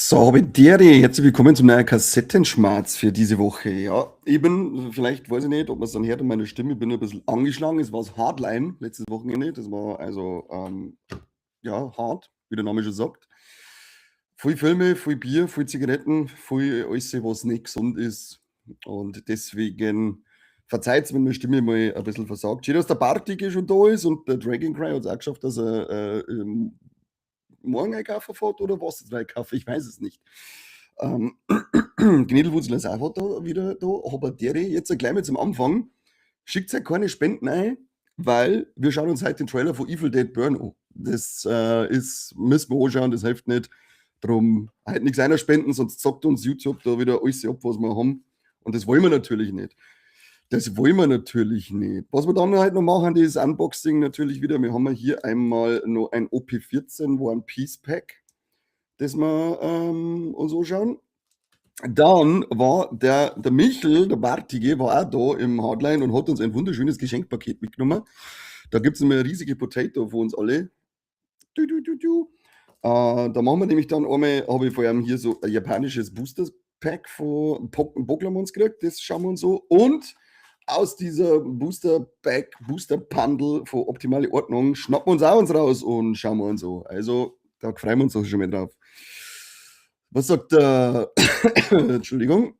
So, habe Dere, herzlich willkommen zum neuen Kassettenschmarz für diese Woche. Ja, ich bin, vielleicht weiß ich nicht, ob man es dann hört an meiner Stimme, ich bin ein bisschen angeschlagen. Es war das Hardline letztes Wochenende. Das war also, ja, hart, wie der Name schon sagt. Viel Filme, viel Bier, viel Zigaretten, viel alles, was nicht gesund ist. Und deswegen verzeiht, wenn meine Stimme mal ein bisschen versagt. Schön, dass der Bartige schon da ist und der Dragon Cry hat es auch geschafft, dass er morgen einkaufen fährt oder was jetzt einkaufen, ich weiß es nicht. Gnädelwurzel ist auch da, wieder da, aber der jetzt gleich mal zum Anfang, schickt ja keine Spenden ein, weil wir schauen uns heute den Trailer von Evil Dead Burn an. Das ist, müssen wir anschauen, das hilft nicht. Drum heute nichts einer spenden, sonst zockt uns YouTube da wieder alles ab, was wir haben. Und das wollen wir natürlich nicht. Das wollen wir natürlich nicht. Was wir dann halt noch machen, das Unboxing natürlich wieder. Wir haben hier einmal noch ein OP14 One Piece Pack, das wir uns anschauen. Dann war der Michel, der Bartige, war auch da im Hardline und hat uns ein wunderschönes Geschenkpaket mitgenommen. Da gibt es immer eine riesige Potato für uns alle. Du, du, du, du. Da machen wir nämlich dann einmal, habe ich vor allem hier so ein japanisches Booster Pack von Poklamons gekriegt, das schauen wir uns so. Und aus dieser Booster Pack, Booster Bundle von Optimale Ordnung schnappen wir uns auch uns raus und schauen wir uns so. Also, da freuen wir uns auch schon mal drauf. Was sagt der, Entschuldigung,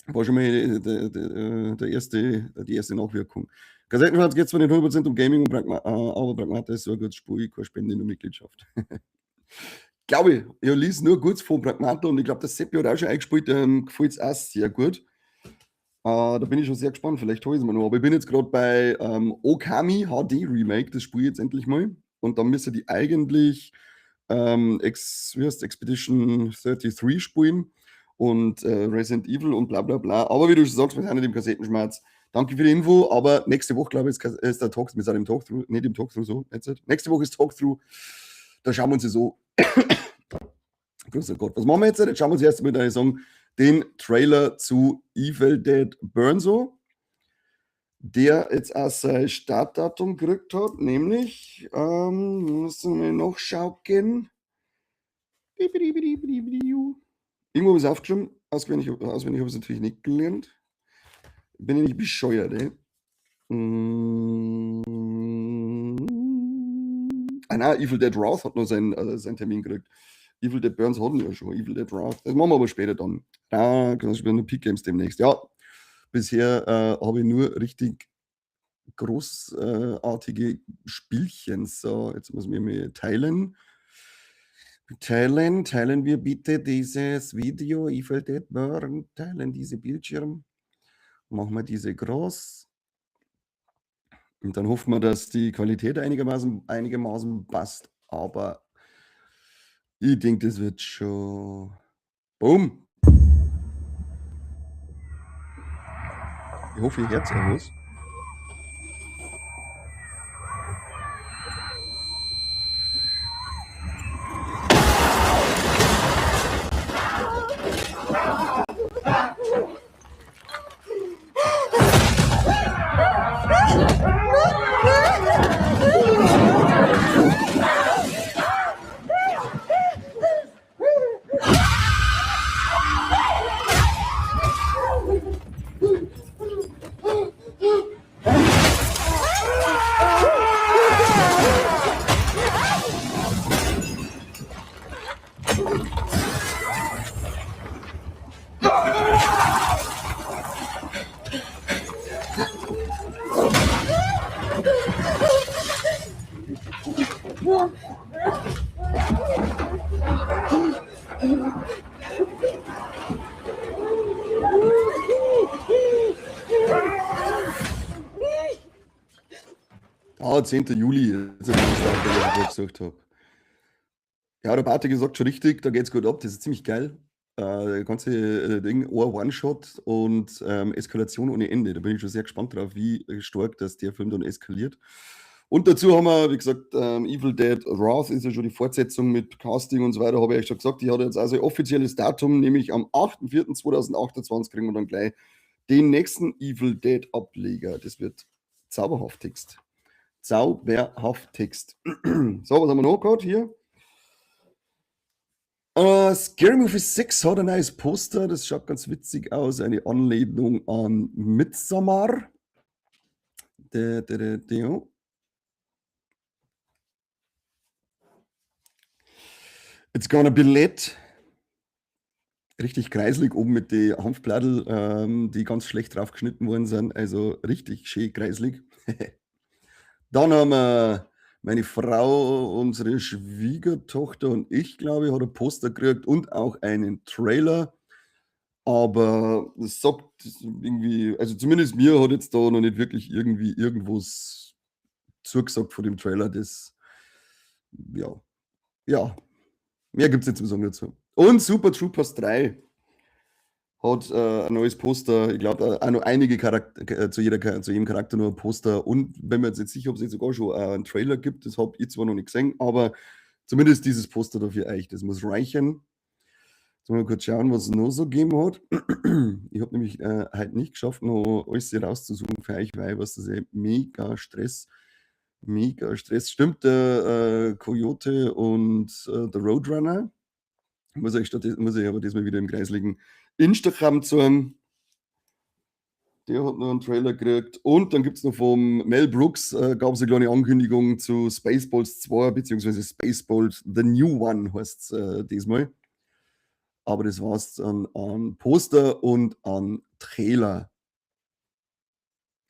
war schon mal die erste Nachwirkung. Kassettenschwarz geht zwar nicht 100% um Gaming, und aber Pragmata ist so ein gutes Spiel, keine Spende, nur Mitgliedschaft. Glaube ich, ich lese nur kurz von Pragmata und ich glaube, der Seppi hat auch schon eingespielt, dem gefällt es auch sehr gut. Da bin ich schon sehr gespannt, vielleicht hole ich es mir noch. Aber ich bin jetzt gerade bei Okami HD Remake, das spiele ich jetzt endlich mal. Und dann müsste die eigentlich wie heißt, Expedition 33 spielen und Resident Evil und bla bla bla. Aber wie du schon sagst, wir sind nicht im Kassettenschmerz. Danke für die Info, aber nächste Woche, glaube ich, ist der Talk, wir sind im Talkthrough, nicht im Talkthrough so, jetzt. Nächste Woche ist Talkthrough, da schauen wir uns ja so. Großer Gott, was machen wir jetzt? Jetzt schauen wir uns erst mal sagen, den Trailer zu Evil Dead Burn so, der jetzt auch sein Startdatum gekriegt hat, nämlich, müssen wir noch schauen. Irgendwo habe ich es aufgeschrieben, auswendig habe ich es natürlich nicht gelernt. Bin ich nicht bescheuert, ey. Ah nein, Evil Dead Wrath hat noch seinen Termin gekriegt. Evil Dead Burns hatten wir ja schon, Evil Dead Wrath. Das machen wir aber später dann. Ah, das spielen Peak Games demnächst. Ja, bisher habe ich nur richtig großartige Spielchen. So, jetzt muss ich mir teilen. Teilen, teilen wir bitte dieses Video, Evil Dead Burn, teilen diese Bildschirm. Machen wir diese groß. Und dann hoffen wir, dass die Qualität einigermaßen passt. Aber ich denke, das wird schon. Boom! Ich hoffe, ihr hört auch was. Ah, 10. Juli, das ist der, was ich gesucht habe. Ja, der Bartek gesagt schon richtig, da geht's gut ab, das ist ziemlich geil. Ganze Ding, One-Shot und Eskalation ohne Ende. Da bin ich schon sehr gespannt drauf, wie stark dass der Film dann eskaliert. Und dazu haben wir, wie gesagt, Evil Dead Wrath ist ja schon die Fortsetzung mit Casting und so weiter, habe ich euch schon gesagt. Die hat jetzt also ein offizielles Datum, nämlich am 8.4.2028 kriegen wir dann gleich den nächsten Evil Dead Ableger. Das wird zauberhaftigst. Zauberhaftigst. So, was haben wir noch gehabt hier? Scary Movie 6 hat ein neues Poster, das schaut ganz witzig aus, eine Anlehnung an Midsommar. De, de, de, de. It's gonna be lit. Richtig kreislig oben mit den Hanfbladel, die ganz schlecht drauf geschnitten worden sind. Also richtig schön kreislig. Dann haben wir meine Frau, unsere Schwiegertochter und ich, glaube ich, hat ein Poster gekriegt und auch einen Trailer. Aber es sagt irgendwie, also zumindest mir hat jetzt da noch nicht wirklich irgendwie irgendwas zugesagt von dem Trailer. Das, ja, ja, mehr gibt es nicht zum Sagen dazu. Und Super Troopers 3 hat ein neues Poster. Ich glaube, auch noch einige Charakter, zu jedem Charakter noch ein Poster. Und wenn man jetzt nicht sicher, ob es jetzt sogar schon einen Trailer gibt, das habe ich zwar noch nicht gesehen, aber zumindest dieses Poster dafür euch, das muss reichen. Jetzt mal kurz schauen, was es noch so gegeben hat. Ich habe nämlich heute nicht geschafft, noch alles hier rauszusuchen für euch, weil was das ist mega Stress. Mega Stress. Stimmt, der Coyote und der Roadrunner. Muss ich aber diesmal wieder im kreisligen Instagram zeigen. Der hat noch einen Trailer gekriegt. Und dann gibt es noch vom Mel Brooks, gab es eine kleine Ankündigung zu Spaceballs 2, beziehungsweise Spaceballs The New One heißt es diesmal. Aber das war es dann an Poster und an Trailer.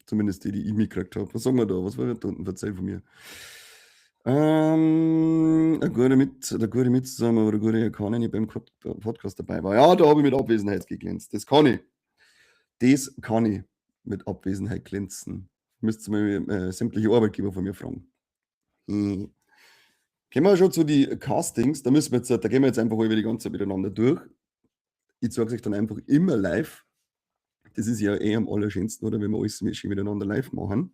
Zumindest die, die ich mitgekriegt habe. Was sagen wir da? Was war da unten? Verzeih von mir. Der gute mitzusammen, aber der gute kann nicht beim Podcast dabei war. Ja, da habe ich mit Abwesenheit geglänzt. Das kann ich. Das kann ich mit Abwesenheit glänzen. Müsst ihr mal sämtliche Arbeitgeber von mir fragen. Kommen wir schon zu den Castings. Da gehen wir jetzt einfach über die ganze Zeit miteinander durch. Ich zeige es euch dann einfach immer live. Das ist ja eh am allerschönsten, oder? Wenn wir alles schön miteinander live machen.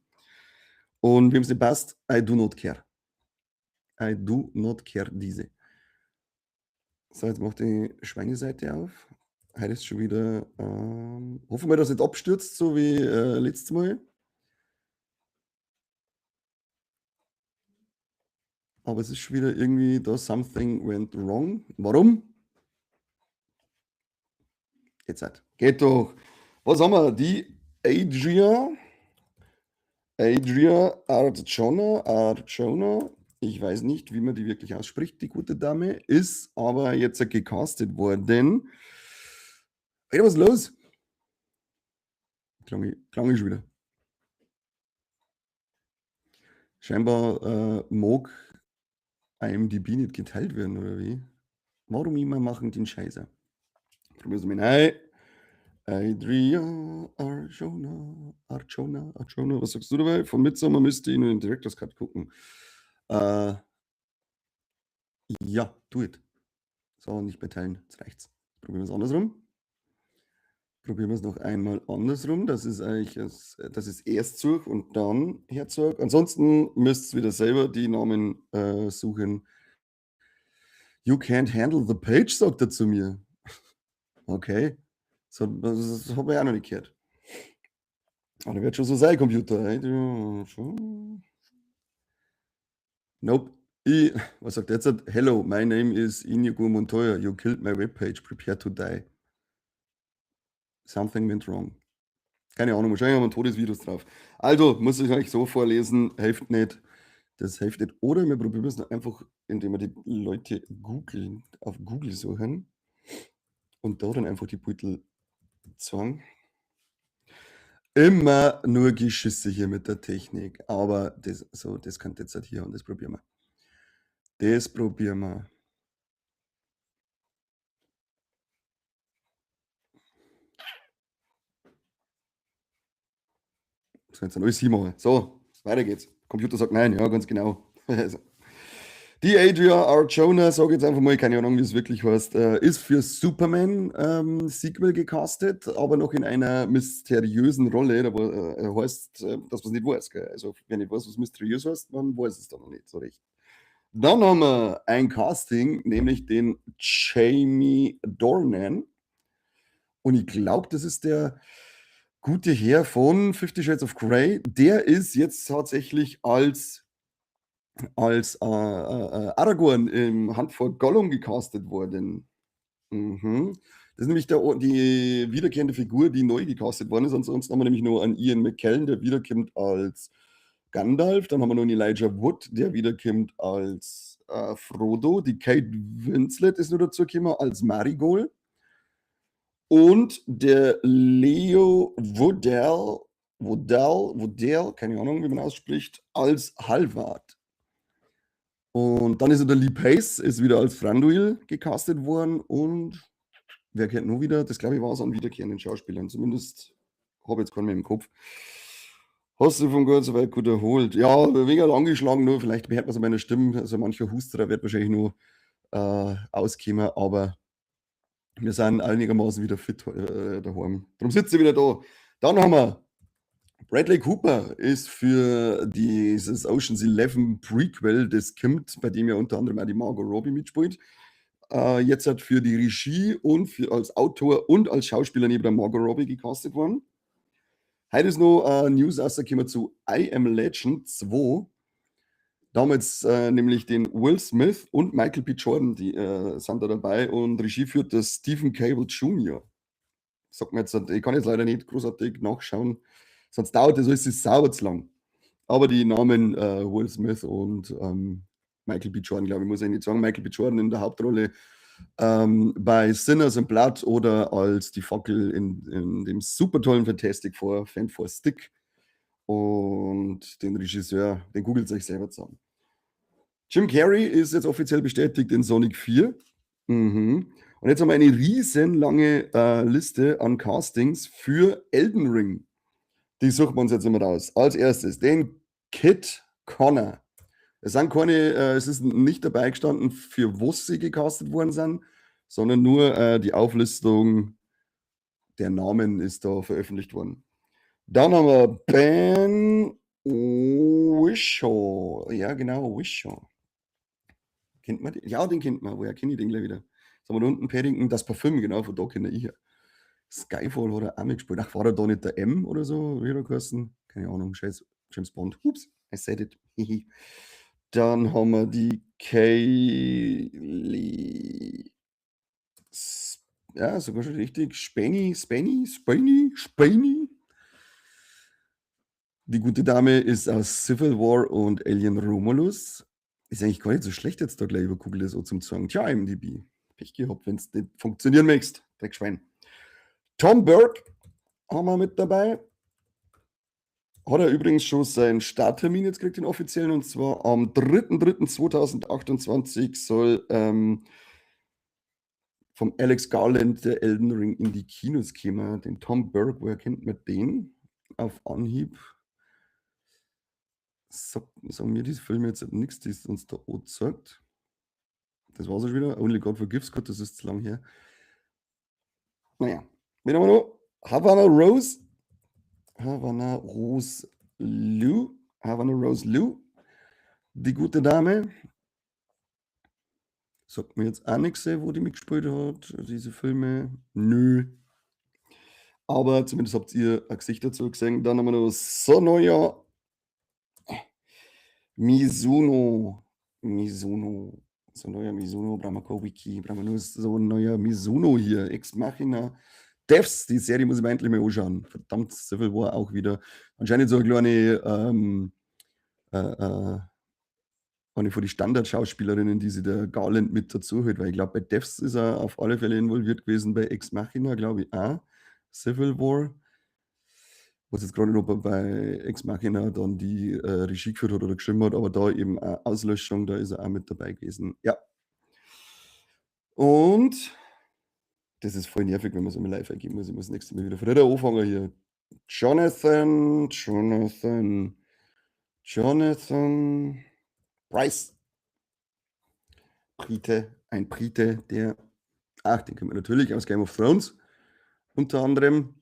Und wem es nicht passt, I do not care. I do not care diese. So, jetzt macht die Schweineseite auf. Heute ist schon wieder. Hoffen wir, dass es nicht abstürzt, so wie letztes Mal. Aber es ist schon wieder irgendwie da something went wrong. Warum? Jetzt halt. Geht doch. Was haben wir? Die Adria. Adria Arjona. Arjona. Ich weiß nicht, wie man die wirklich ausspricht, die gute Dame. Ist aber jetzt gecastet worden. Hey, was ist los? Klang ich schon wieder. Scheinbar mag IMDb nicht geteilt werden, oder wie? Warum immer machen den Scheiße? Probieren wir mal neu. Adria Arjona, Arjona, Arjona, was sagst du dabei? Von Midsommar müsste ich nur den Director's Cut gucken. Ja, do it. So, nicht mehr teilen, jetzt reicht's. Probieren wir es andersrum. Probieren wir es noch einmal andersrum. Das ist eigentlich, das ist erst such und dann Herzog. Ansonsten müsst ihr wieder selber die Namen suchen. You can't handle the page, sagt er zu mir. Okay. So, das habe ich auch noch nicht gehört. Aber der wird schon so sein, Computer. Nope. Was sagt er jetzt? Hello, my name is Inigo Montoya. You killed my webpage. Prepare to die. Something went wrong. Keine Ahnung, wahrscheinlich haben wir ein Todesvirus drauf. Also, muss ich euch so vorlesen, hilft nicht. Das hilft nicht. Oder wir probieren es einfach, indem wir die Leute googeln, auf Google suchen und da dann einfach die Beutel zwang. Immer nur Geschisse hier mit der Technik. Aber das, so, das kommt jetzt halt hier und das probieren wir. Das probieren wir. So, jetzt alles hier. So, weiter geht's. Computer sagt nein, ja, ganz genau. Also, die Adria Arjona, sage ich jetzt einfach mal, keine Ahnung, wie es wirklich heißt, ist für Superman Sequel gecastet, aber noch in einer mysteriösen Rolle. Da heißt, dass man es nicht weiß. Gell? Also, wer nicht weiß, was mysteriös heißt, man weiß es dann noch nicht so recht. Dann haben wir ein Casting, nämlich den Jamie Dornan. Und ich glaube, das ist der gute Herr von Fifty Shades of Grey. Der ist jetzt tatsächlich als Aragorn im Hunt for Gollum gecastet worden. Das ist nämlich die wiederkehrende Figur, die neu gecastet worden ist. Ansonsten haben wir nämlich nur einen Ian McKellen, der wiederkommt als Gandalf. Dann haben wir noch einen Elijah Wood, der wiederkommt als Frodo. Die Kate Winslet ist nur dazu gekommen als Marigold. Und der Leo Woodell, Woodell, Woodell, keine Ahnung, wie man ausspricht, als Halvard. Und dann ist noch der Lee Pace, ist wieder als Thranduil gecastet worden. Und wer kennt noch wieder? Das, glaube ich, war es an wiederkehrenden Schauspielern. Zumindest habe ich jetzt keinen mehr im Kopf. Hast du von Gott so weit gut erholt? Ja, weniger angeschlagen, nur vielleicht hört man es an meiner Stimme. Also mancher Huster wird wahrscheinlich nur auskommen, aber wir sind einigermaßen wieder fit daheim. Darum sitze ich wieder da. Dann haben wir Bradley Cooper ist für dieses Ocean's 11 Prequel, das kommt, bei dem ja unter anderem auch die Margot Robbie mitspielt, jetzt hat für die Regie und als Autor und als Schauspieler neben der Margot Robbie gecastet worden. Heute ist noch News rausgekommen zu I Am Legend 2. Damals nämlich den Will Smith und Michael B. Jordan, die sind da dabei und Regie führt das Stephen Cable Jr. Sagt mir jetzt, ich kann jetzt leider nicht großartig nachschauen, sonst dauert das alles sauber zu lang. Aber die Namen Will Smith und Michael B. Jordan, glaube ich, muss ich nicht sagen. Michael B. Jordan in der Hauptrolle bei Sinners and Blood oder als die Fackel in dem super tollen Fantastic Four, Fan Four Stick. Und den Regisseur, den googelt euch selber zusammen. Jim Carrey ist jetzt offiziell bestätigt in Sonic 4. Und jetzt haben wir eine riesenlange Liste an Castings für Elden Ring. Die suchen wir uns jetzt immer raus. Als Erstes den Kit Connor. Es ist nicht dabei gestanden, für was sie gecastet worden sind, sondern nur die Auflistung der Namen ist da veröffentlicht worden. Dann haben wir Ben Whishaw. Ja, genau, Whishaw. Kennt man den? Ja, den kennt man. Woher kenne ich den gleich wieder? Was haben wir da unten? Paddington, das Parfüm, genau, von da kenne ich ja. Skyfall hat er auch mitgespielt. Ach, war er da nicht der M oder so? Wie hat er geheißen? Keine Ahnung, scheiß James Bond. Ups, I said it. Dann haben wir die Cailee. Ja, sogar schon richtig. Spenny, Spenny, Spenny, Spenny. Die gute Dame ist aus Civil War und Alien Romulus. Ist eigentlich gar nicht so schlecht jetzt da gleich über Google das so zum sagen. Tja, IMDb. Pech gehabt, wenn es nicht funktionieren möchtest. Dreckschwein. Tom Burke haben wir mit dabei. Hat er übrigens schon seinen Starttermin jetzt gekriegt, den offiziellen, und zwar am 3.3.2028 soll vom Alex Garland der Elden Ring in die Kinos kommen. Den Tom Burke, woher kennt man den? Auf Anhieb. Sagen mir diese Filme jetzt nichts, die es uns da zeigt. Das war's auch schon wieder. Only God Forgives, Gott, das ist zu lang her. Naja, wen haben wir noch? Havana Rose. Havana Rose Liu. Havana Rose Liu. Die gute Dame. Sagt mir jetzt auch nichts, wo die mitgespielt hat, diese Filme. Nö. Aber zumindest habt ihr ein Gesicht dazu gesehen. Dann haben wir noch Sonoya Mizuno. Mizuno. Sonoya Mizuno, brauchen wir kein Wiki, brauchen wir nur Sonoya Mizuno hier. Ex Machina. Devs, die Serie muss ich mir endlich mal anschauen. Verdammt, Civil War auch wieder. Anscheinend so eine kleine, eine von den Standard-Schauspielerinnen, die sich der Garland mit dazu holt, weil ich glaube, bei Devs ist er auf alle Fälle involviert gewesen, bei Ex Machina, glaube ich, auch. Civil War. Was jetzt gerade noch bei Ex Machina dann die Regie geführt hat oder geschrieben hat, aber da eben auch Auslöschung, da ist er auch mit dabei gewesen. Ja. Und das ist voll nervig, wenn man so mal live eingeben muss. Ich muss das nächste Mal wieder früher anfangen hier. Jonathan, Jonathan, Jonathan Pryce. Brite, ein Brite, der, ach, den kennen wir natürlich aus Game of Thrones, unter anderem.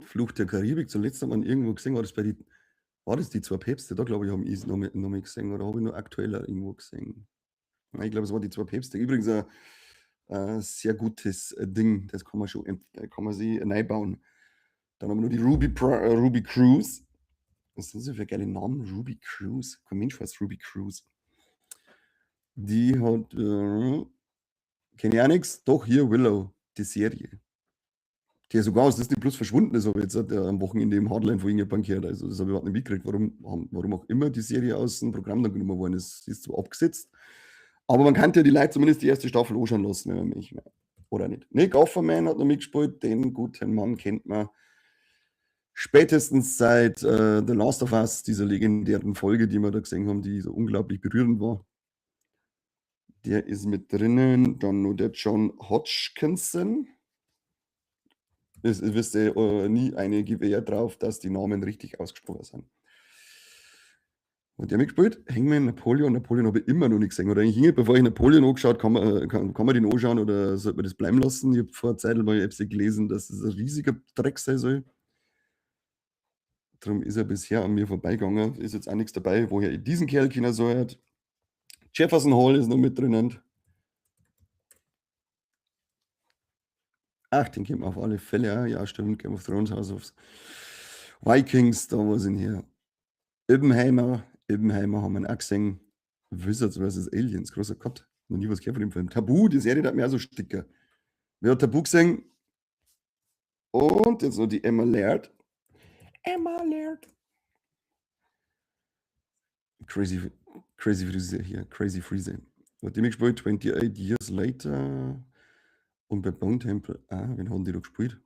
Fluch der Karibik, zuletzt haben wir ihn irgendwo gesehen, war das die zwei Päpste? Da, glaube ich, haben ich es noch mal gesehen oder habe ich nur aktueller irgendwo gesehen? Ich glaube, es war die zwei Päpste. Übrigens ein sehr gutes Ding, das kann man schon, kann man sich reinbauen. Dann haben wir noch die Ruby Cruz. Was sind das für geile Namen? Ruby Cruz. Kein Mensch weiß Ruby Cruz. Die hat Kenn ich auch nix. Doch, hier Willow, die Serie. Die ja sogar aus Disney Plus verschwunden ist, habe ich jetzt am Wochenende im Hardline von irgendjemandem gehört. Also, das habe ich überhaupt nicht mitgekriegt, warum auch immer die Serie aus dem Programm dann genommen worden ist. Sie ist zwar abgesetzt, aber man kann ja die Leute zumindest die erste Staffel anschauen lassen, wenn man mich. Oder nicht. Nick Offerman hat noch mitgespielt, den guten Mann kennt man spätestens seit The Last of Us, dieser legendären Folge, die wir da gesehen haben, die so unglaublich berührend war. Der ist mit drinnen. Dann noch der John Hodgkinson. Es wisst ihr, nie eine Gewähr drauf, dass die Namen richtig ausgesprochen sind. Und der mitgespielt? Hangman, Napoleon. Napoleon habe ich immer noch nicht gesehen. Oder eigentlich, bevor ich Napoleon angeschaut, kann man den anschauen oder sollte man das bleiben lassen? Ich habe vor einer Zeit mal gelesen, dass das ein riesiger Dreck sein soll. Darum ist er bisher an mir vorbeigegangen. Ist jetzt auch nichts dabei, woher ich diesen Kerl kennen soll. Jefferson Hall ist noch mit drinnen. Ach, den kennt man auf alle Fälle. Ja, ja, stimmt. Game of Thrones, House of Vikings, da was in hier. Oppenheimer, Oppenheimer haben wir auch gesehen. Wizards vs. Aliens, großer Gott. Noch nie was gehört von dem Film. Tabu, die Serie hat mir auch so Sticker. Wer hat Tabu gesehen? Und jetzt noch die Emma Laird. Emma Laird. Crazy, Crazy Frise hier. Crazy Frise. Hat die mitgespielt? 28 Years Later. Und bei Bone Temple. Ah, wen haben die da gespielt?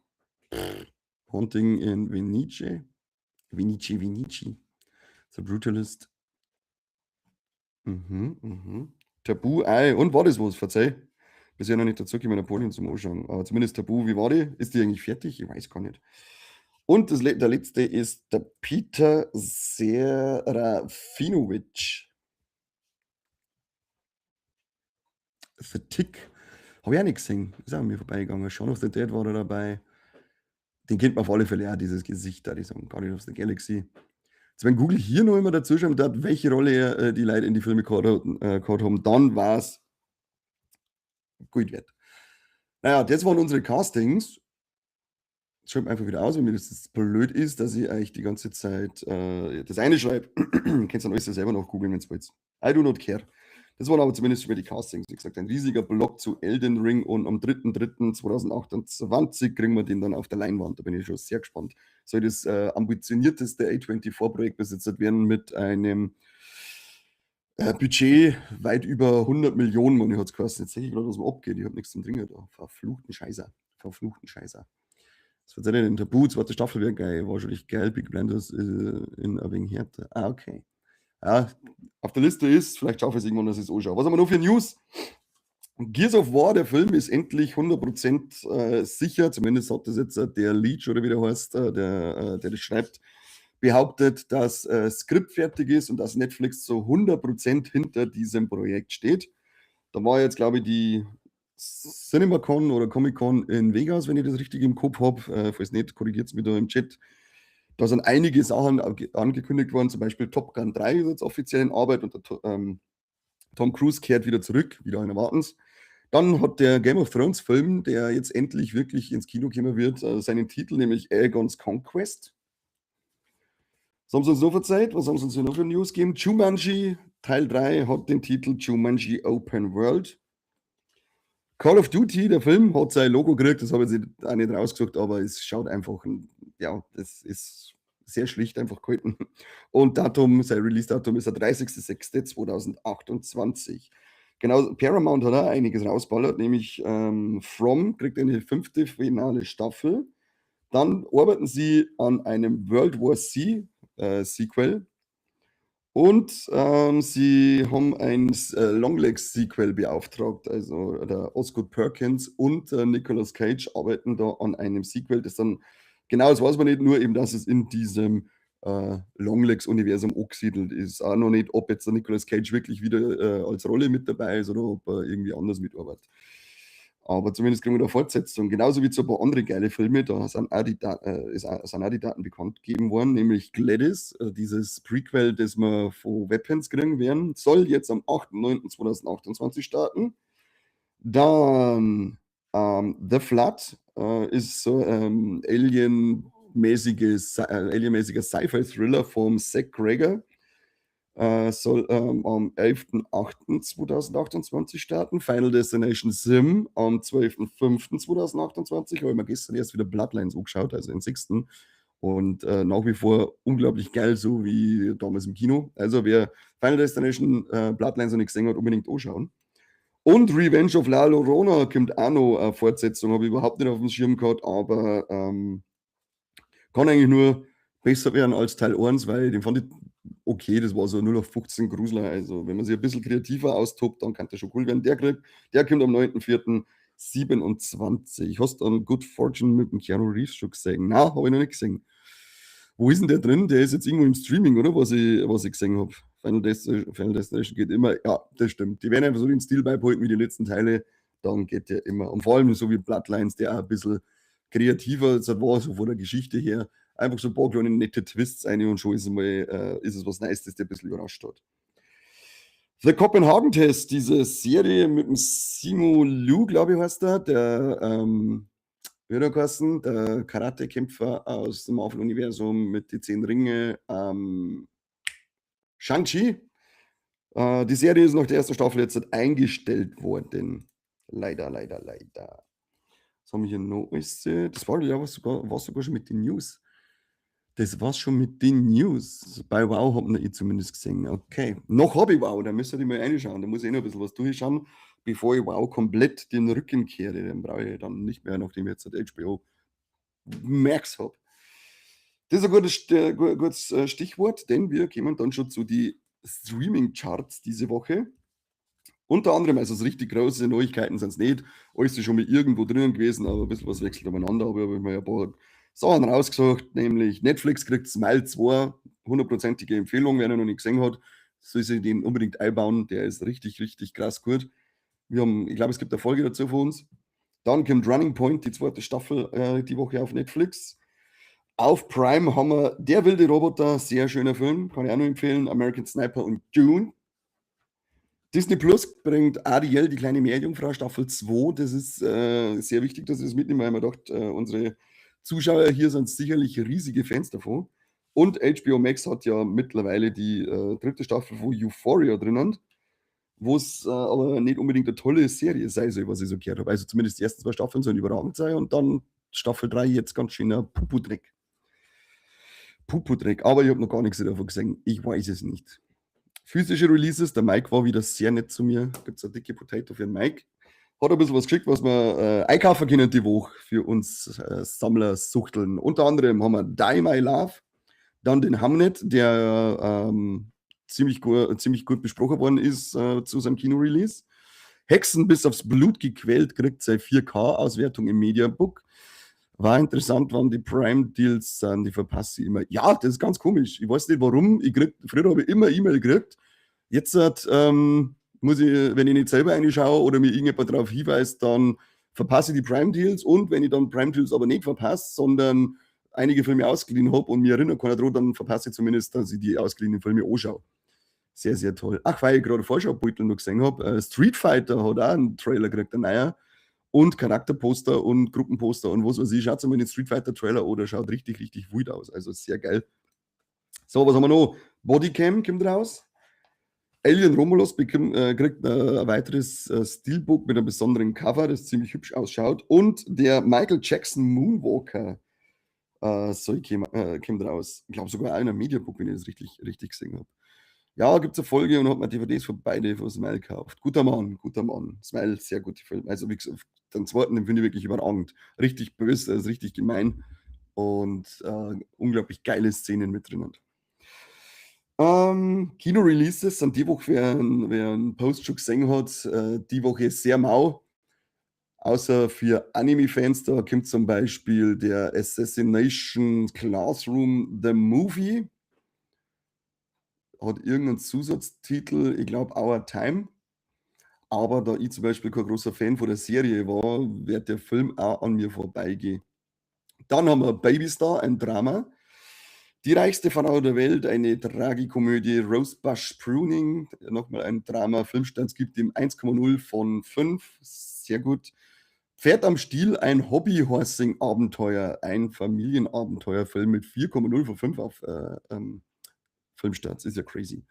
Haunting in Venice. Venice, Venice. The Brutalist. Tabu, ei. Und war das was? Verzeih. Bisher noch nicht dazu gekommen, Napoleon zum Anschauen. Aber zumindest Tabu, wie war die? Ist die eigentlich fertig? Ich weiß gar nicht. Und der letzte ist der Peter Serafinowicz. The Tick. Habe ich auch nicht gesehen. Ist auch an mir vorbeigegangen. Shaun of the Dead war da dabei. Den kennt man auf alle Fälle auch, dieses Gesicht da, die sagen Guardians of the Galaxy. Jetzt, wenn Google hier noch immer dazu schreibt, hat, welche Rolle die Leute in die Filme gehabt haben, dann war es gut wert. Naja, das waren unsere Castings. Jetzt schreibt einfach wieder aus, wenn mir das blöd ist, dass ich euch die ganze Zeit das eine schreibe. Könnt ihr dann alles selber noch googeln, wenn ihr wollt. I do not care. Das waren aber zumindest schon mal die Castings. Wie gesagt, ein riesiger Block zu Elden Ring und am 3.3.2028 kriegen wir den dann auf der Leinwand. Da bin ich schon sehr gespannt. Soll das ambitionierteste A24-Projekt bis jetzt werden mit einem Budget weit über 100 Millionen, man hat es geheißen. Jetzt sehe ich gerade, was mir abgeht. Ich habe nichts zum Trinken da. Verfluchten Scheißer. Verfluchten Scheißer. Was wird denn? Tabu, zweite Staffel wäre geil. Wahrscheinlich geil. Peaky Blinders in ein wenig härter. Ah, okay. Ja, auf der Liste ist, vielleicht schaffe ich es irgendwann, dass ich es anschaue. Was haben wir noch für News? Gears of War, der Film ist endlich 100% sicher, zumindest hat das jetzt der Leech oder wie der heißt, der das schreibt, behauptet, dass Skript fertig ist und dass Netflix zu 100% hinter diesem Projekt steht. Da war jetzt, glaube ich, die CinemaCon oder Comic-Con in Vegas, wenn ich das richtig im Kopf habe. Falls nicht, korrigiert es mir da im Chat. Da sind einige Sachen angekündigt worden, zum Beispiel Top Gun 3 ist jetzt offiziell in Arbeit und der Tom Cruise kehrt wieder zurück, wieder ein Erwartens. Dann hat der Game of Thrones Film, der jetzt endlich wirklich ins Kino kommen wird, seinen Titel, nämlich Aegon's Conquest. Was haben sie uns noch verzeiht? Was haben sie uns hier noch für News gegeben? Jumanji Teil 3 hat den Titel Jumanji Open World. Call of Duty, der Film, hat sein Logo gekriegt, das habe ich jetzt auch nicht rausgesucht, aber es schaut einfach, ja, das ist sehr schlicht einfach gehalten. Und Datum, sein Release-Datum ist der 30.06.2028. Genau, Paramount hat auch einiges rausballert, nämlich From kriegt eine fünfte finale Staffel. Dann arbeiten sie an einem World War Z Sequel. Und sie haben ein Longlegs Sequel beauftragt. Also der Osgood Perkins und Nicolas Cage arbeiten da an einem Sequel, das dann, genau, das weiß man nicht, nur eben, dass es in diesem Longlegs-Universum angesiedelt ist. Auch noch nicht, ob jetzt der Nicolas Cage wirklich wieder als Rolle mit dabei ist oder ob er irgendwie anders mitarbeitet. Aber zumindest kriegen wir da Fortsetzung. Genauso wie zu ein paar andere geile Filme, da sind auch die Daten bekannt gegeben worden, nämlich Gladys, dieses Prequel, das wir von Weapons kriegen werden, soll jetzt am 8.9.2028 starten. Dann The Flood ist so alienmäßiger Sci-Fi-Thriller vom Zach Cregger. Soll am 11.08.2028 starten. Final Destination 7 am 12.05.2028. Habe ich mir gestern erst wieder Bloodlines angeschaut, also den sechsten. Und nach wie vor unglaublich geil, so wie damals im Kino. Also wer Final Destination Bloodlines noch nicht gesehen hat, unbedingt anschauen. Und Revenge of La Llorona kommt auch noch eine Fortsetzung, habe ich überhaupt nicht auf dem Schirm gehabt, aber kann eigentlich nur besser werden als Teil 1, weil den fand ich okay, das war so 0 auf 15 Grusler. Also, wenn man sich ein bisschen kreativer austobt, dann kann das schon cool werden. Der kommt am 9.4.27. Hast du an Good Fortune mit dem Keanu Reeves schon gesehen? Nein, habe ich noch nicht gesehen. Wo ist denn der drin? Der ist jetzt irgendwo im Streaming, oder? Was ich gesehen habe. Final Destination geht immer. Ja, das stimmt. Die werden einfach so den Stil beibehalten wie die letzten Teile. Dann geht der immer. Und vor allem so wie Bloodlines, der auch ein bisschen kreativer jetzt war, so von der Geschichte her. Einfach so ein paar kleine nette Twists rein und schon ist es was Nice, das der ein bisschen überrascht hat. The Copenhagen Test, diese Serie mit dem Simu Liu, glaube ich, heißt der, der, wie hat er geheißen? Der Karatekämpfer aus dem Marvel-Universum mit die 10 Ringe, Shang-Chi. Die Serie ist nach der ersten Staffel jetzt eingestellt worden. Leider, leider, leider. Was haben wir hier noch alles? Das war ja sogar schon mit den News. Das war's schon mit den News. Bei Wow hat man eh zumindest gesehen. Okay. Noch habe ich Wow, da müsst ihr mal reinschauen. Da muss ich eh noch ein bisschen was durchschauen, bevor ich Wow komplett den Rücken kehre. Den brauche ich dann nicht mehr, nachdem ich jetzt das HBO Max habe. Das ist ein gutes Stichwort, denn wir kommen dann schon zu die Streaming-Charts diese Woche. Unter anderem, also so richtig große Neuigkeiten sind es nicht. Alles ist schon mal irgendwo drinnen gewesen, aber ein bisschen was wechselt umeinander. Aber ich habe mir ein paar Sachen rausgesucht, nämlich Netflix kriegt Smile 2, hundertprozentige Empfehlung, wer ihn noch nicht gesehen hat, soll sich den unbedingt einbauen. Der ist richtig, richtig krass gut. Ich glaube, es gibt eine Folge dazu von uns. Dann kommt Running Point, die zweite Staffel, die Woche auf Netflix. Auf Prime haben wir Der wilde Roboter, sehr schöner Film, kann ich auch nur empfehlen. American Sniper und Dune. Disney Plus bringt Ariel, die kleine Meerjungfrau, Staffel 2. Das ist sehr wichtig, dass ich das mitnehme, weil man dachte, unsere Zuschauer hier sind sicherlich riesige Fans davon. Und HBO Max hat ja mittlerweile die dritte Staffel von Euphoria drinnen, wo es aber nicht unbedingt eine tolle Serie sei soll, was ich so gehört habe. Also zumindest die ersten zwei Staffeln sollen überragend sein und dann Staffel 3 jetzt ganz schöner Pupudreck. Pupudreck, aber ich habe noch gar nichts davon gesehen. Ich weiß es nicht. Physische Releases, der Mike war wieder sehr nett zu mir. Gibt es eine dicke Potato für den Mike. Hat ein bisschen was geschickt, was wir einkaufen können die Woche für uns Sammler, Suchteln. Unter anderem haben wir Die My Love, dann den Hamnet, der ziemlich gut besprochen worden ist zu seinem Kino-Release. Hexen bis aufs Blut gequält kriegt seine 4K-Auswertung im Mediabook. War interessant, wann die Prime-Deals sind, die verpasse ich immer. Ja, das ist ganz komisch. Ich weiß nicht, warum. Früher habe ich immer E-Mail gekriegt. Jetzt muss ich, wenn ich nicht selber reinschaue oder mir irgendjemand darauf hinweist, dann verpasse ich die Prime-Deals, und wenn ich dann Prime-Deals aber nicht verpasse, sondern einige Filme ausgeliehen habe und mir erinnern kann daran, dann verpasse ich zumindest, dass ich die ausgeliehenen Filme anschaue. Sehr, sehr toll. Ach, weil ich gerade Vorschaubeutel noch gesehen habe, Street Fighter hat auch einen Trailer gekriegt, ein neuer. Und Charakterposter und Gruppenposter und was weiß ich. Schaut mal den Street Fighter Trailer oder schaut richtig, richtig wild aus. Also sehr geil. So, was haben wir noch? Bodycam kommt raus. Alien Romulus kriegt ein weiteres Steelbook mit einem besonderen Cover, das ziemlich hübsch ausschaut. Und der Michael Jackson Moonwalker kommt raus. Ich glaube sogar auch in einem Mediabook, wenn ich das richtig, richtig gesehen habe. Ja, gibt es eine Folge und hat mir DVDs von beide von Smile gekauft. Guter Mann, guter Mann. Smile, sehr gute Film. Also, wie gesagt, den zweiten, den finde ich wirklich überragend. Richtig böse, also richtig gemein und unglaublich geile Szenen mit drinnen. Kino-Releases sind die Woche, wer einen Post schon gesehen hat, die Woche ist sehr mau. Außer für Anime-Fans, da kommt zum Beispiel der Assassination Classroom The Movie. Hat irgendeinen Zusatztitel, ich glaube Our Time. Aber da ich zum Beispiel kein großer Fan von der Serie war, wird der Film auch an mir vorbeigehen. Dann haben wir Baby Star, ein Drama. Die reichste Frau der Welt, eine Tragikomödie, Rosebush Pruning, nochmal ein Drama, Filmstarts gibt ihm 1,0 von 5, sehr gut. Pferd am Stiel, ein Hobby-Horsing-Abenteuer, ein Familienabenteuerfilm mit 4,0 von 5 auf Filmstarts, ist ja crazy.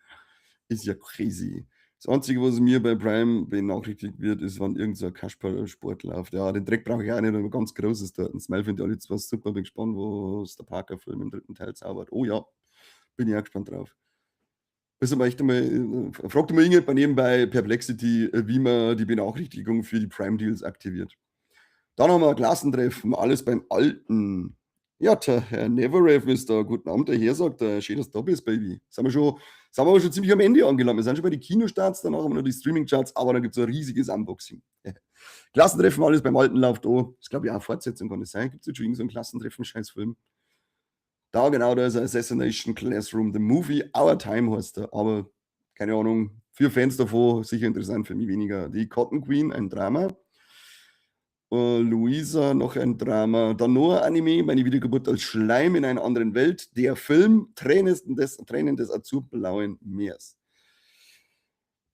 Ist ja crazy. Das Einzige, was mir bei Prime benachrichtigt wird, ist, wann irgend so ein Kasperlsport läuft. Ja, den Dreck brauche ich auch nicht, aber ganz Großes dort. Smile finde ich alle zwar super, bin gespannt, was der Parker-Film im dritten Teil zaubert. Oh ja, bin ich auch gespannt drauf. Müssen wir echt einmal, fragt mal irgendjemand nebenbei Perplexity, wie man die Benachrichtigung für die Prime-Deals aktiviert. Dann haben wir ein Klassentreffen, alles beim Alten. Ja, der Herr Neverrev ist da. Guten Abend, der Herr sagt, schön, dass du da bist, Baby. Sind wir aber schon ziemlich am Ende angelangt. Wir sind schon bei den Kinostarts, danach haben wir noch die Streaming-Charts, aber dann gibt es ein riesiges Unboxing. Klassentreffen, alles beim Alten läuft da. Das glaube ich auch eine Fortsetzung, kann das sein? Gibt es jetzt schon irgend so einen Klassentreffen-Scheißfilm? Da genau, da ist Assassination Classroom, The Movie, Our Time heißt der, aber keine Ahnung, für Fans davon sicher interessant, für mich weniger. Die Cotton Queen, ein Drama. Luisa, noch ein Drama. Dann noch ein Anime, Meine Wiedergeburt als Schleim in einer anderen Welt. Der Film Tränen des azurblauen Meers.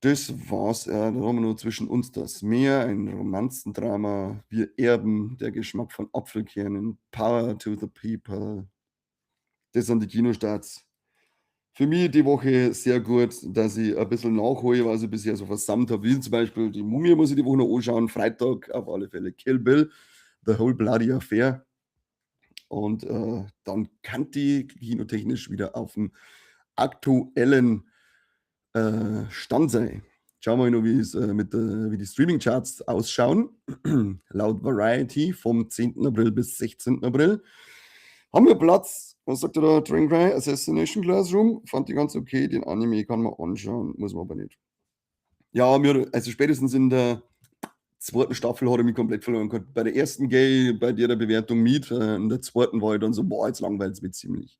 Das war's. Dann haben wir noch Zwischen uns das Meer, ein Romanzendrama. Wir erben, der Geschmack von Apfelkernen, Power to the People. Das sind die Kinostarts. Für mich die Woche sehr gut, dass ich ein bisschen nachhole, was ich bisher so versammt habe, wie zum Beispiel die Mumie muss ich die Woche noch anschauen, Freitag auf alle Fälle Kill Bill, The Whole Bloody Affair. Und dann kann die kinotechnisch wieder auf dem aktuellen Stand sein. Schauen wir mal noch, wie die Streaming-Charts ausschauen. Laut Variety vom 10. April bis 16. April haben wir Platz, was sagt er da? Train Cry, Assassination Classroom, fand ich ganz okay. Den Anime kann man anschauen, muss man aber nicht. Ja, mir, also spätestens in der zweiten Staffel hat er mich komplett verloren gehabt. Bei der ersten geh ich bei der Bewertung mit, in der zweiten war ich dann so, boah, jetzt langweilt es mich ziemlich.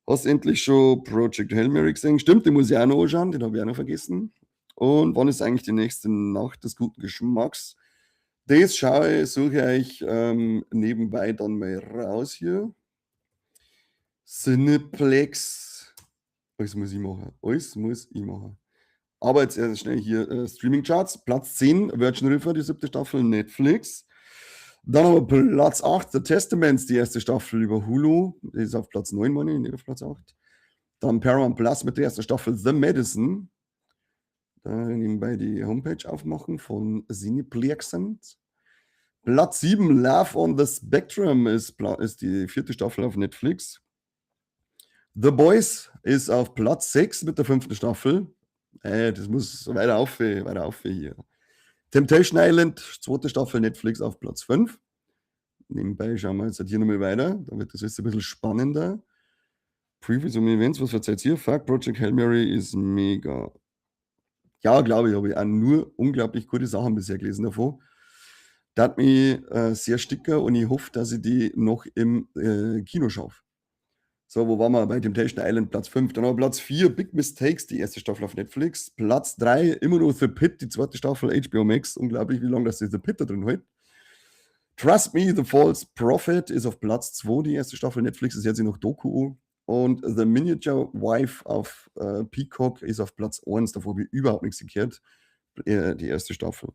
Hast endlich schon Project Hail Mary gesehen? Stimmt, den muss ich auch noch anschauen, den habe ich auch noch vergessen. Und wann ist eigentlich die nächste Nacht des guten Geschmacks? Das schaue ich, suche ich nebenbei dann mal raus hier. Cineplex. Alles muss ich machen. Alles muss ich machen. Aber jetzt erst schnell hier Streaming Charts. Platz 10, Virgin River, die siebte Staffel, Netflix. Dann haben wir Platz 8, The Testaments, die erste Staffel über Hulu. Die ist auf Platz 9, meine ich, nicht auf Platz 8. Dann Paramount Plus mit der ersten Staffel The Medicine. Da nebenbei die Homepage aufmachen von Cineplex. Platz 7, Love on the Spectrum ist die vierte Staffel auf Netflix. The Boys ist auf Platz 6 mit der fünften Staffel. Das muss weiter auf hier. Temptation Island, zweite Staffel Netflix auf Platz 5. Nebenbei schauen wir jetzt halt hier nochmal weiter. Da wird das jetzt ein bisschen spannender. Previews und Events, was verzeiht hier? Fuck, Project Hail Mary ist mega. Ja, glaube ich, habe ich auch nur unglaublich gute Sachen bisher gelesen davon. Das hat mich sehr sticker und ich hoffe, dass ich die noch im Kino schaffe. So, wo waren wir? Bei Temptation Island Platz 5. Dann haben wir Platz 4, Big Mistakes, die erste Staffel auf Netflix. Platz 3, immer noch The Pitt, die zweite Staffel HBO Max. Unglaublich, wie lange das The Pitt da drin hält. Trust Me, The False Prophet ist auf Platz 2, die erste Staffel Netflix. Das hört sich noch Doku an. Und The Miniature Wife auf Peacock ist auf Platz 1. Davor habe ich überhaupt nichts gehört. Die erste Staffel.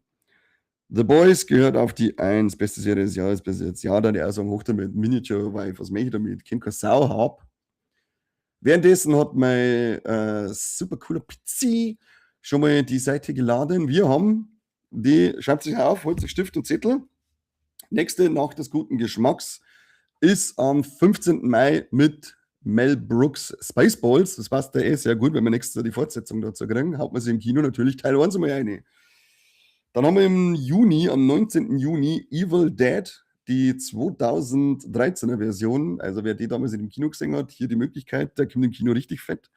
The Boys gehört auf die 1, beste Serie des Jahres bis jetzt. Ja, dann die auch sagen, hoch damit, Miniature Wife, was möchte ich damit? Kennt keine Sau hab. Währenddessen hat mein super cooler PC schon mal die Seite geladen. Wir haben die, schreibt sich auf, holt sich Stift und Zettel. Nächste Nacht des guten Geschmacks ist am 15. Mai mit Mel Brooks Spaceballs. Das passt ja eh sehr gut, wenn wir nächstes Jahr die Fortsetzung dazu kriegen. Haut man sich im Kino natürlich Teil 1 mal rein. Dann haben wir im Juni, am 19. Juni, Evil Dead, die 2013er Version. Also wer die damals in dem Kino gesehen hat, hier die Möglichkeit, der kommt im Kino richtig fett.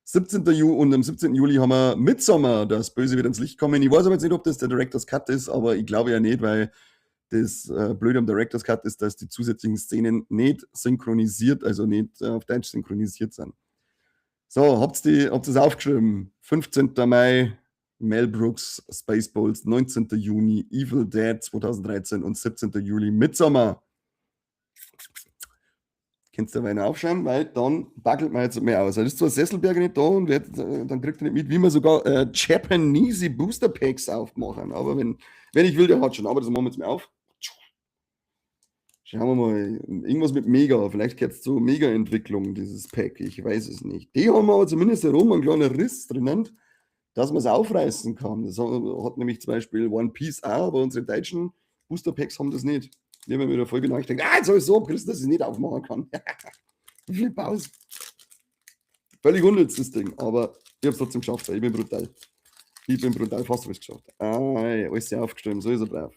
17. Ju und am 17. Juli haben wir Midsommar, das Böse wird ans Licht kommen. Ich weiß aber jetzt nicht, ob das der Director's Cut ist, aber ich glaube ja nicht, weil das Blöde am Director's Cut ist, dass die zusätzlichen Szenen nicht synchronisiert, also nicht auf Deutsch synchronisiert sind. So, habt ihr das aufgeschrieben? 15. Mai, Mel Brooks, Spaceballs, 19. Juni, Evil Dead 2013 und 17. Juli, Midsommar. Könnt's da weiter aufschauen, weil dann backelt man jetzt mehr aus. Also ist zwar Sesselberger nicht da und dann kriegt er nicht mit, wie wir sogar Japanese Booster Packs aufmachen. Aber wenn ich will, der hat schon. Aber das machen wir jetzt mal auf. Schauen wir mal. Irgendwas mit Mega. Vielleicht gehört es zur Mega-Entwicklung, dieses Pack. Ich weiß es nicht. Die haben aber zumindest hier oben einen kleinen Riss drinnen, dass man es aufreißen kann. Das hat nämlich zum Beispiel One Piece auch, aber unsere deutschen Booster Packs haben das nicht. Ich habe mir wieder voll genau gedacht, ah, jetzt habe ich so abgerissen, dass ich es nicht aufmachen kann. Flipp aus. Völlig unnütz, das Ding, aber ich habe es trotzdem geschafft. Ich bin brutal. Ich bin brutal, fast habe ich es geschafft. Ah, alles aufgeschrieben, so ist er drauf.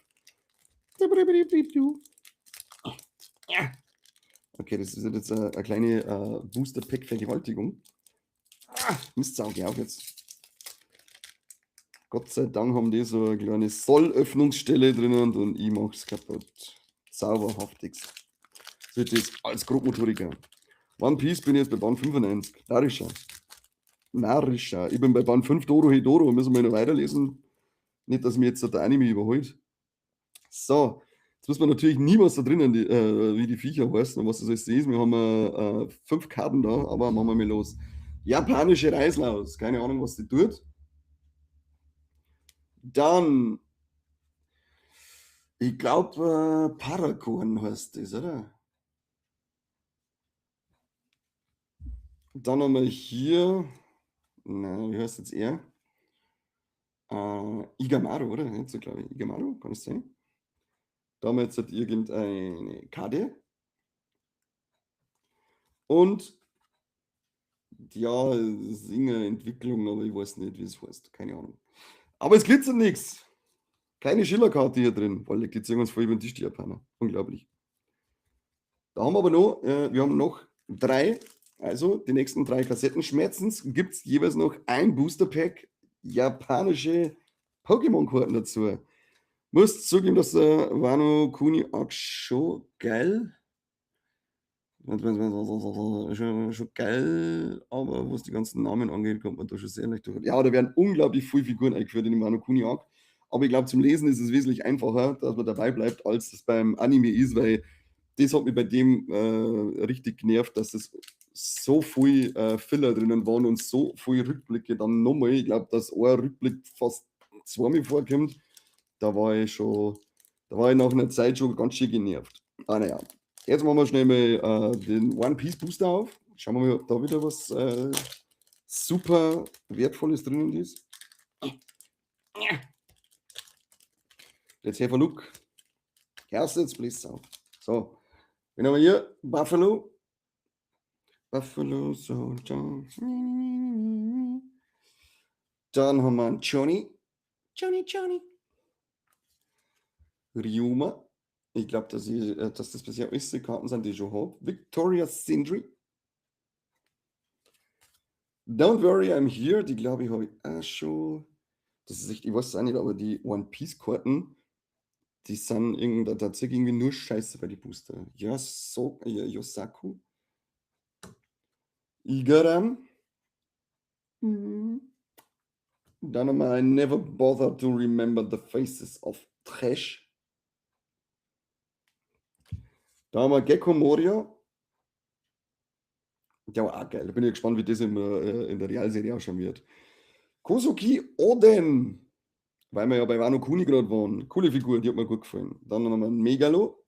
Okay, das ist jetzt eine kleine Booster-Pack-Vergewaltigung. Ah, Mist, geh auf jetzt. Gott sei Dank haben die so eine kleine Sollöffnungsstelle drinnen und ich mach's kaputt. Zauberhaftig. So das als Grobmotoriker. One Piece bin ich jetzt bei Band 95. Narischer. Narischer. Ich bin bei Band 5 Dorohedoro. Müssen wir noch weiterlesen. Nicht, dass mir jetzt der Anime überholt. So. Jetzt wissen wir natürlich nie, was da drinnen, wie die Viecher heißen und was das alles ist. Wir haben 5 Karten da, aber machen wir mal los. Japanische Reislaus. Keine Ahnung, was die tut. Dann, ich glaube, Paracorn heißt das, oder? Dann haben wir hier, na, wie heißt jetzt er? Igamaru, oder? Jetzt so, glaube ich. Igamaru, kann es sein? Da haben wir jetzt halt irgendeine Karte. Und ja, das ist irgendeine Entwicklung, aber ich weiß nicht, wie es heißt. Keine Ahnung. Aber es glitzert nichts. Keine Schillerkarte hier drin, weil die ziehen uns voll über den Tisch, die Japaner. Unglaublich. Da haben wir aber noch, wir haben noch 3, also die nächsten 3 Kassetten Schmerzens gibt es jeweils noch ein Booster Pack japanische Pokémon-Karten dazu. Muss zugeben, dass der Wano Kuni Arc schon geil. Schon geil, aber was die ganzen Namen angeht, kommt man da schon sehr leicht durch. Ja, da werden unglaublich viele Figuren eingeführt in dem Wano Kuni Arc. Aber ich glaube, zum Lesen ist es wesentlich einfacher, dass man dabei bleibt, als es beim Anime ist, weil das hat mich bei dem richtig genervt, dass es so viel Filler drinnen waren und so viele Rückblicke dann nochmal. Ich glaube, dass ein Rückblick fast zweimal vorkommt. Da war ich schon, da war ich nach einer Zeit schon ganz schön genervt. Ah, naja. Jetzt machen wir schnell mal den One Piece Booster auf. Schauen wir mal, ob da wieder was super Wertvolles drinnen ist. Let's have a look. Jetzt bläst auf. So, wen haben wir hier? Buffalo. Buffalo Soldier. Dann haben wir einen Johnny. Johnny, Johnny. Ryuma. Ich glaube, dass das bisher alles die Karten sind, die ich schon habe. Victoria Sindri. Don't worry, I'm here. Die, glaube ich, habe ich auch schon. Das ist echt, ich weiß es auch nicht, aber die One Piece Karten, die sind irgendwie, da zeige ich irgendwie nur Scheiße bei den Booster. Yosaku. Igaram. Dann haben wir I never bother to remember the faces of Trash. Da haben wir Gecko Moria. Der war auch geil. Da bin ich gespannt, wie das in der Realserie ausschauen wird. Kozuki Oden. Weil wir ja bei Wano Kuni gerade waren. Coole Figur, die hat mir gut gefallen. Dann haben wir einen Megalo.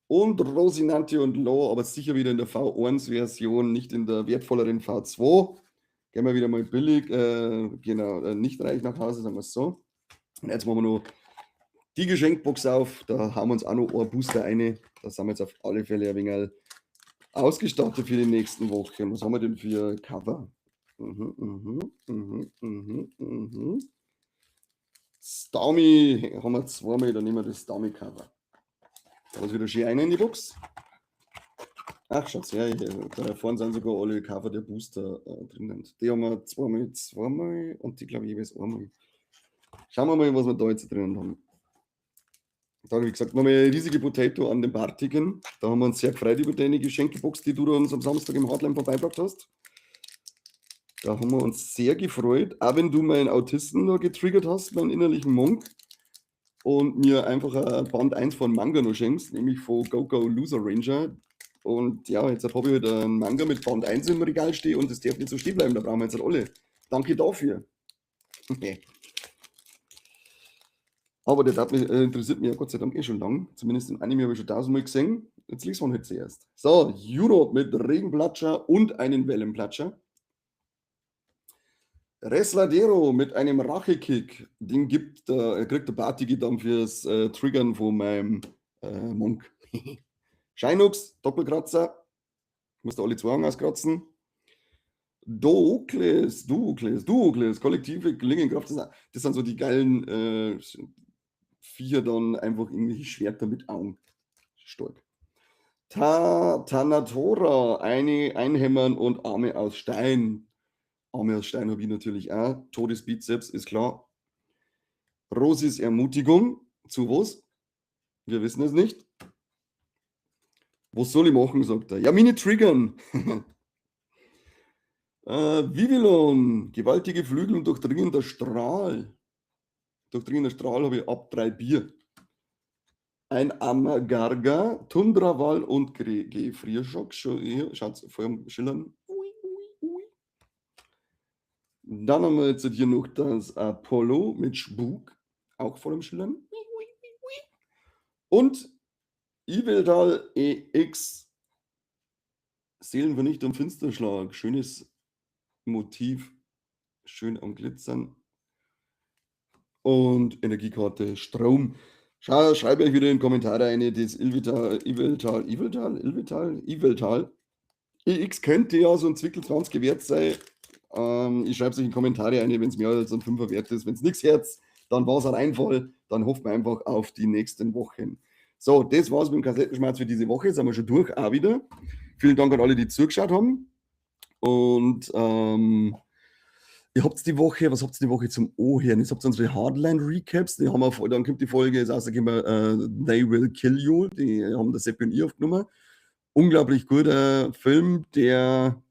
Und Rosinante und Law, aber sicher wieder in der V1-Version, nicht in der wertvolleren V2. Gehen wir wieder mal billig, genau, nicht reich nach Hause, sagen wir es so. Und jetzt machen wir noch die Geschenkbox auf. Da haben wir uns auch noch ein Booster eine. Da sind wir jetzt auf alle Fälle ein wenig ausgestattet für die nächsten Wochen. Was haben wir denn für Cover? Starmie haben wir zweimal, dann nehmen wir das Starmie-Cover. Da ist wieder schön eine in die Box. Ach, schaut's her, hier, da vorne sind sogar alle Cover der Booster drinnen. Die haben wir zweimal, zweimal und die glaube ich jeweils einmal. Schauen wir mal, was wir da jetzt drinnen haben. Da, wie gesagt, nochmal eine riesige Potato an den Bartigen. Da haben wir uns sehr gefreut über deine Geschenkebox, die du da uns am Samstag im Hardline vorbeigebracht hast. Da haben wir uns sehr gefreut, auch wenn du meinen Autisten da getriggert hast, meinen innerlichen Monk, und mir einfach ein Band 1 von Manga noch schenkst, nämlich von Go Go Loser Ranger. Und ja, jetzt habe ich halt einen Manga mit Band 1 im Regal stehen und das darf nicht so stehen bleiben, da brauchen wir jetzt halt alle. Danke dafür. Okay. Aber der hat mich, interessiert mich ja Gott sei Dank eh schon lang. Zumindest im Anime habe ich schon tausendmal gesehen. Jetzt liest man halt zuerst. So, Europe mit Regenplatscher und einen Wellenplatscher. Resladero mit einem Rachekick. Den gibt der, kriegt der Bartiki dann fürs Triggern von meinem Monk. Scheinux, Doppelkratzer. Muss da alle zwei Augen auskratzen. Dookles, Dookles, Dookles, kollektive Klingenkraft. Das sind so die geilen Viecher dann einfach irgendwelche Schwerter mit Augen. Stark. Tanatora, eine einhämmern und Arme aus Stein. Arme aus Stein habe ich natürlich auch. Todesbizeps ist klar. Rosis Ermutigung. Zu was? Wir wissen es nicht. Was soll ich machen, sagt er. Ja, mini triggern. Vivillon, gewaltige Flügel und durchdringender Strahl. Durchdringender Strahl habe ich ab 3 Bier. Ein Amagarga, Tundrawall und Gefrierschock. Hier, schaut voll am Schillern. Ui, ui, ui. Dann haben wir jetzt hier noch das Apollo mit Spuk, auch voll am Schillern. Ui, ui, ui, ui. Und Yveltal EX, Seelenvernichter und Finsterschlag. Schönes Motiv, schön am Glitzern. Und Energiekarte Strom. Schau, schreibe euch wieder in die Kommentare eine, das Yveltal, Yveltal, Yveltal, Yveltal, Yveltal. EX könnte ja so ein Zwickel 20 wert sein. Ich schreibe es euch in die Kommentare eine, wenn es mehr als ein 5er wert ist. Wenn es nichts herz, dann war es ein Einfall. Dann hoffen wir einfach auf die nächsten Wochen. So, das war's mit dem Kassettenschmerz für diese Woche. Sind wir schon durch, auch wieder. Vielen Dank an alle, die zugeschaut haben. Und ihr habt die Woche, was habt ihr die Woche zum Ohren? Ihr habt unsere Hardline-Recaps, die haben wir, dann kommt die Folge, ist rausgekommen, They Will Kill You, die haben der Seppi und ich aufgenommen. Unglaublich guter Film, der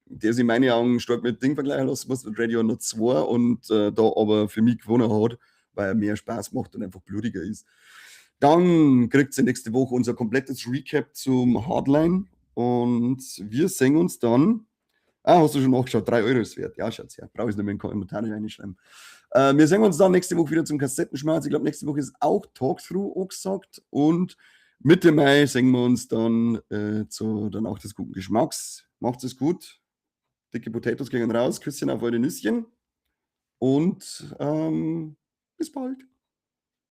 sich in meinen Augen stark mit Ding vergleichen lassen muss, mit Ready or Not 2 und da aber für mich gewonnen hat, weil er mehr Spaß macht und einfach blutiger ist. Dann kriegt ihr nächste Woche unser komplettes Recap zum Hardline und wir sehen uns dann. Ah, hast du schon nachgeschaut? 3 Euro ist wert. Ja, schaut's her. Brauche ich nicht mehr in den Kommentare reinschreiben. Wir sehen uns dann nächste Woche wieder zum Kassettenschmerz. Ich glaube, nächste Woche ist auch Talkthrough angesagt. Und Mitte Mai sehen wir uns dann zu dann auch des guten Geschmacks. Macht es gut. Dicke Potatoes gehen raus. Küsschen auf eure Nüsschen. Und bis bald.